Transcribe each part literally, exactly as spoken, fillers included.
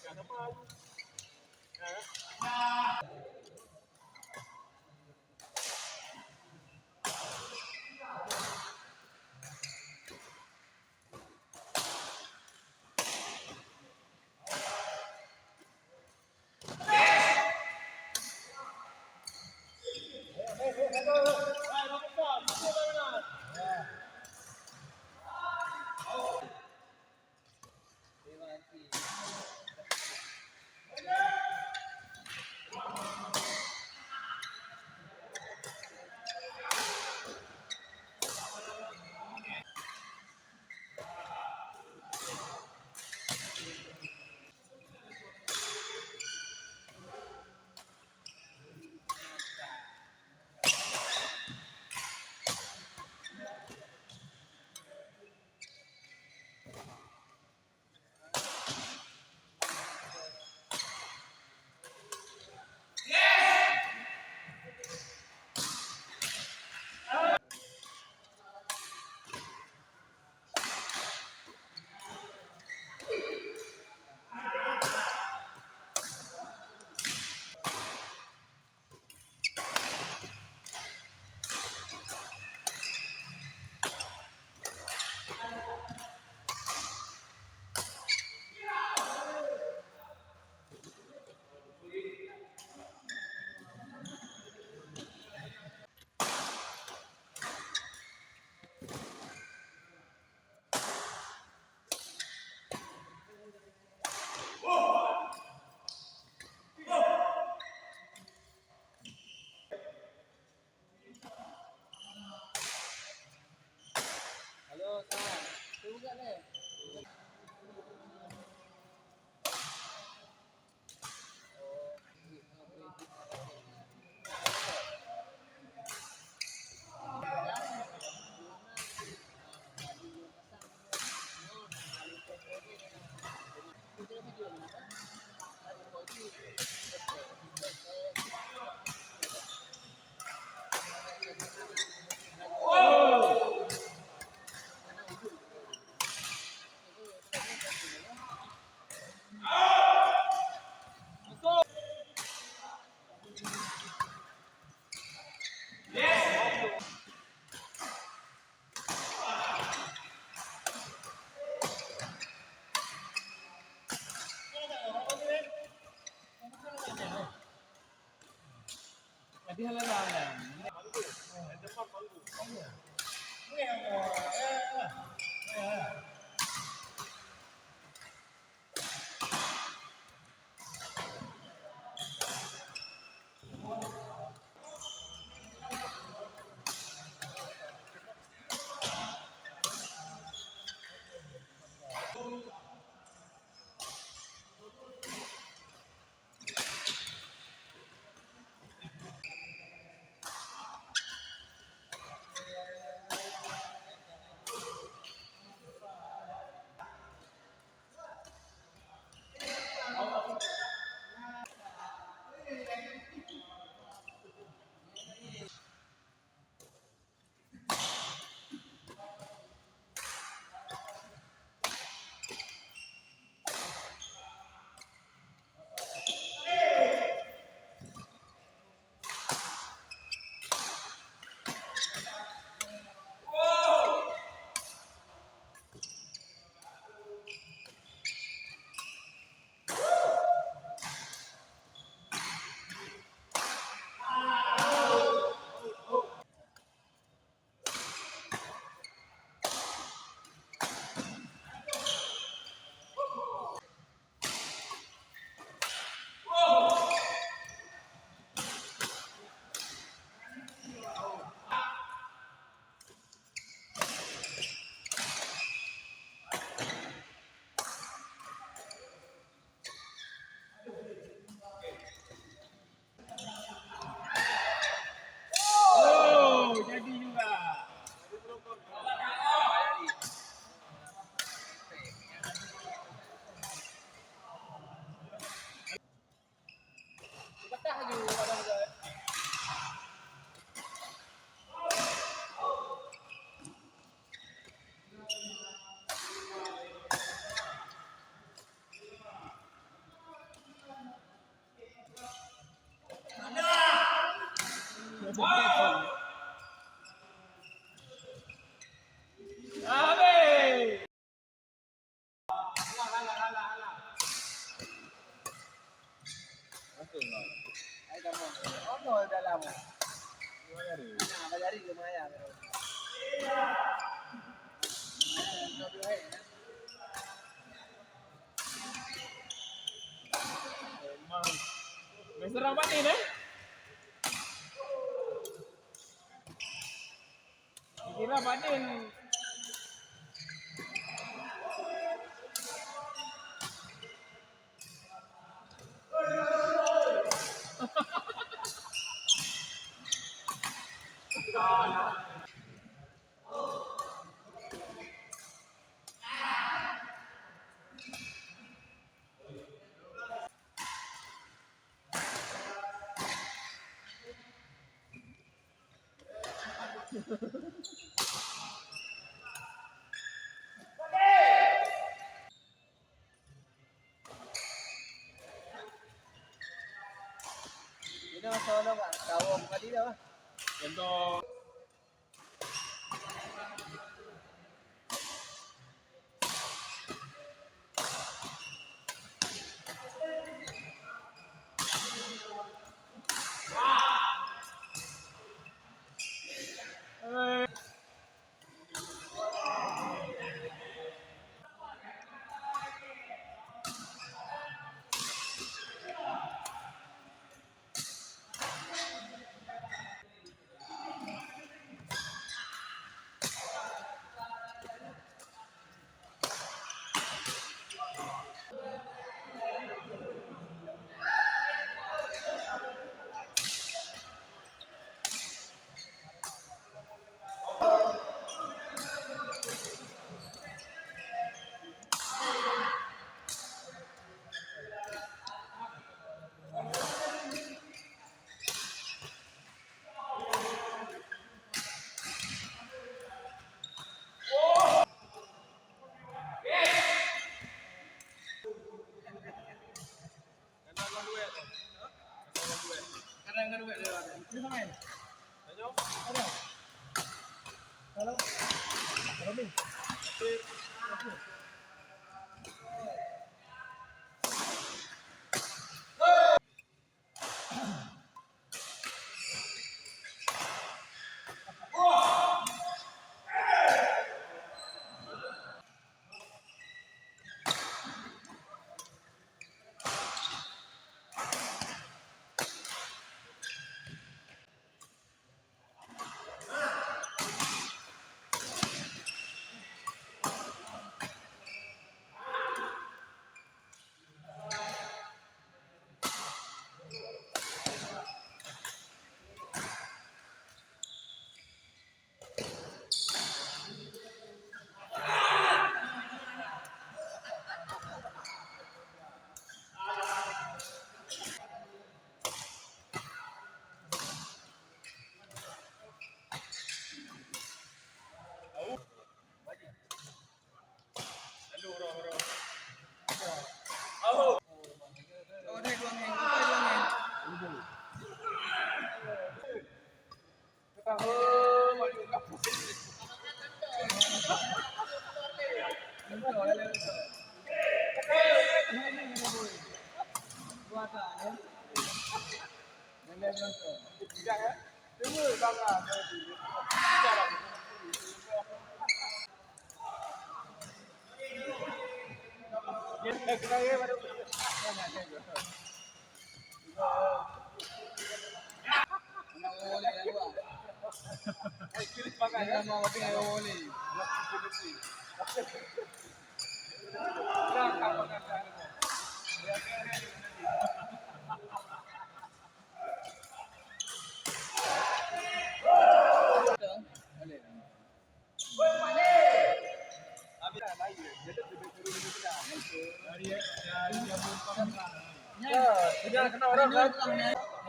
Halo, San. Tunggu kat ni. Serang batin, eh? Kira batin. Ini masalah nggak tahu kali dah. Contoh.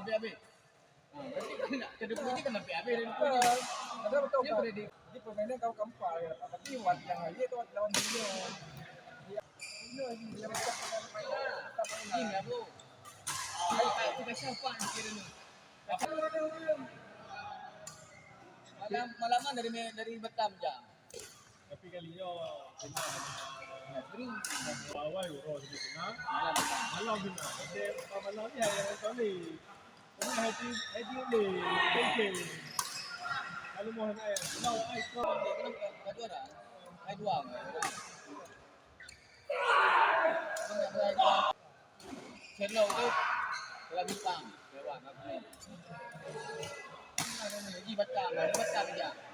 Habis-habis. Ha, berarti kan nak kena dua puluh je kan habis-habis dari dua puluh je. Ada betul. Dia boleh di, dia permainan kau kampai. Tapi wan yang aja tu lawan dia. Dia, dia, dia macam permainan. Ini aku. Hai, hai, aku kasih apa ni kira ni? Malam, malaman dari, dari Batam jam. Tapi kali nyoe, awai uroe jadi kena. Malam kena. Jadi, malam ni hari Rabu ni. Kena haji, haji ni. Okey. Kalau mau nak, kalau ai kau. Kenapa? Baju ada? Hai dua. Kenapa hai dua? Selalu tu. Kalau bintang, lewat aku ni. Ada ni, lagi batang, ada batang je.